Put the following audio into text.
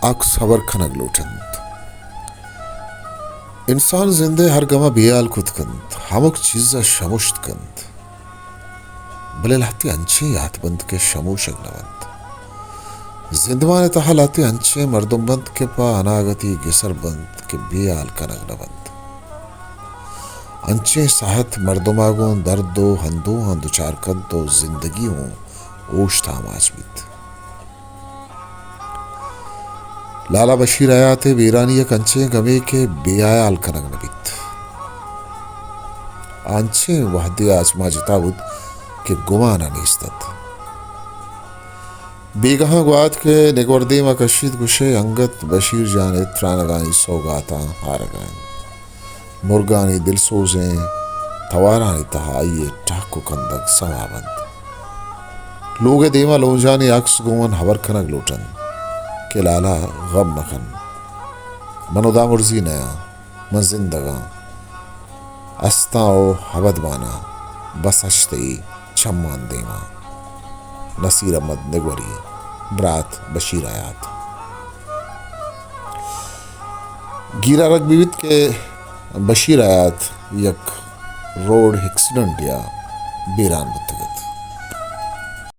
عکس ہبر کنگ لوٹ انت۔ انسان زند ء ہر گم ء بے ہیال کت کنت، ہمک چیز ء شمشت کنت، بلے لہتے انچیں یات بنت کہ شموشگ نہ بنت۔ زندمان ء تہا لہتے انچیں مردم بنت کہ پہ اناگتی گسر بنت کہ بے ہیال کنگ نہ بنت۔ انچیں سہت مردم ء گوں درد و ہندوہاں دچار کنت و زندگی اوں اوشت آماچ بیت۔ لالا بشیر حیات ء بیرانی یک انچیں گمے کہ بے ہیال کنگ نہ بیت۔ آ انچیں وہدے آچما جتا بوت کہ گمان ء نیست ات۔ بیگہاں گوات کہ نگور دیم ء کشیت، گوشے انگت بشیر جان ء ترانگانی سوگاتاں ہارگ ء انت۔ مرگانی دلسوزیں توارانی تہا آئی ء ٹہک و کندگ سما بنت۔ لوگ ء دیما لونجانی عکس گوں من ہبر کنگ لوٹنت کہ لالا، غم مکن، من ہدا مرزی نیاں، من زندگاں، استاں و ہبد باناں، بس اش تئی چمان دیما۔ نصیر احمد نگوری، برات بشیر حیات۔ گیر آرگ بہ بیت کہ بشیر حیات یک روڈ ایکسیڈنٹ ء بیران بوتگ ات۔